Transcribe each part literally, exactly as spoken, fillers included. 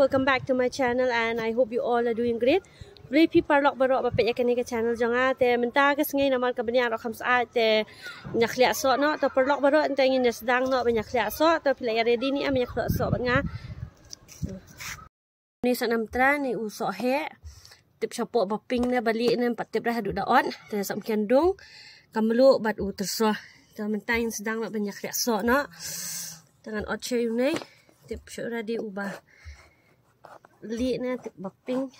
Welcome back to my channel and I hope you all are doing great. Khublei phi paralok baroh ba peit ïa kane ka channel jong nga. Te mynta ka sngi namar ka bniang ruh kham syaid te ñia khlieh soh noh. Te paralok baroh, te ngin ïa sdang noh ba ñia khlieh soh. Te phi la ïa ready ne em ba ñia khlieh soh bad nga? Ni sohnym trai, ni u soh heh. Tip shapoh ba pink ne ba lieh ne em pat tip, rah haduh da ot. Te sohmynken dung, ka mluh bad u tyrso. Te mynta ngin sdang noh ba ñia khlieh soh noh. Te ngan ot shuh ïa une. Tip shuh ready u ba lieh ne tip ba pink.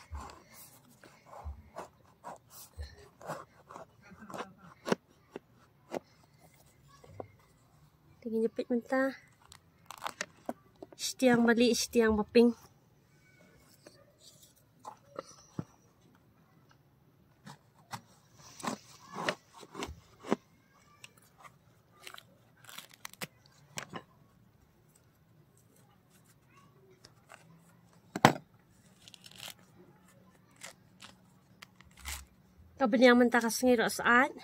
Te ngin ïa peit mynta. Shiteng ba lieh, shiteng ba pink. Ka bniang mynta ka sngi ruh syaid.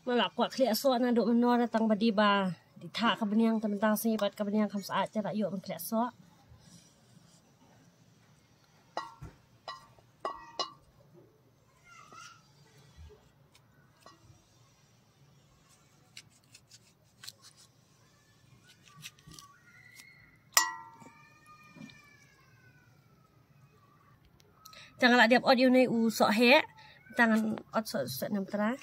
Nga la kwah khlieh soh naduh mynno, tang ba dei ba dei thah ka bniang, te mynta sngi pat ka bniang kham syaid, te la ïoh ban khlieh soh. Te nga la dep ot ïa une u soh heh. Te ngan ot soh, sohnym trai.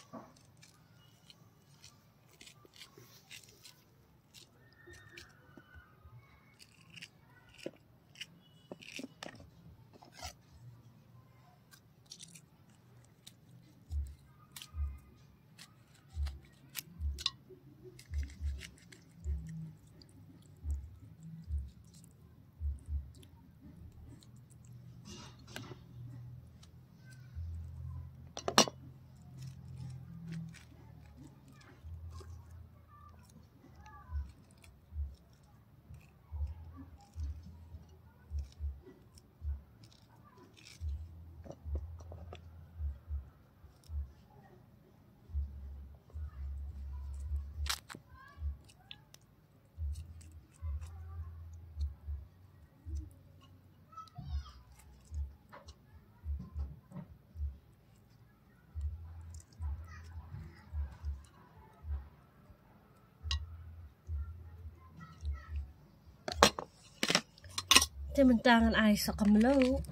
Te mynta ngan ai soh ka mluh.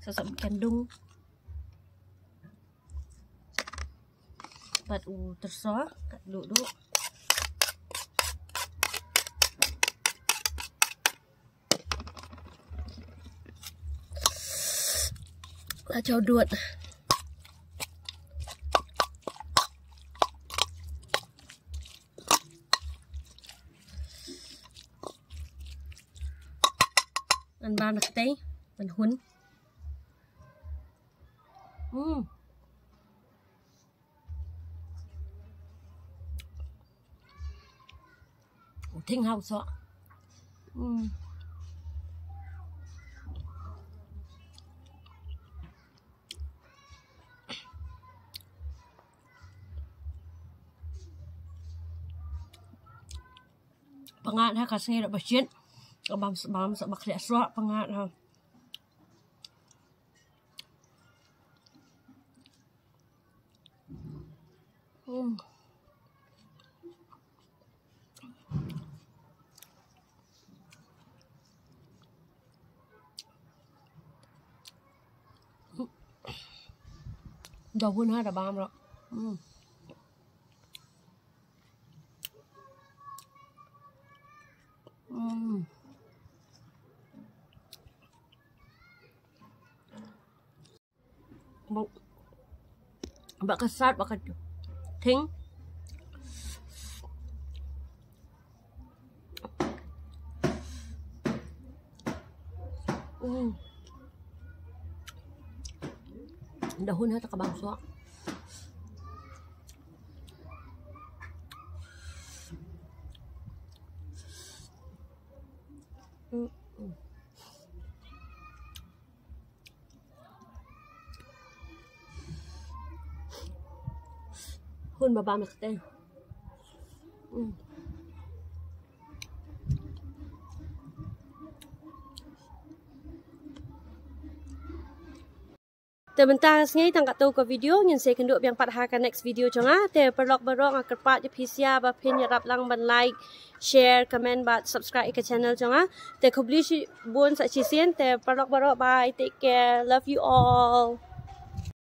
Soh, sohmynken dung. Bad u tyrso, kat duh duh. La jaw dud. Ngan bam na ka tei, ngan hun. Hmm. U thing ha u soh. Hmm. Pyngngad ha ka sngi ruh ba shit. Bam, bam soh ba khlieh soh, pyngngad ha. Hmm. Daw hun ha da bam ro. Hmm. Hmm. Ba, ba ka sat, ba ka thing. Mm. Daw hun ha ta ka bam suak. Mm, mm. Hun ba bam ïa kata. Hmm. Te mynta sngi tang katto ka video, ngin sa ïakynduh biang pat ha ka next video jong nga. Te paralok baroh, nga kyrpad ïa phi sha ba phin ïarap lang ban like, share, comment bad subscribe ïa ka channel jong nga. Te khublei shibun sa shisien. Te paralok baroh, bye, take care, love you all.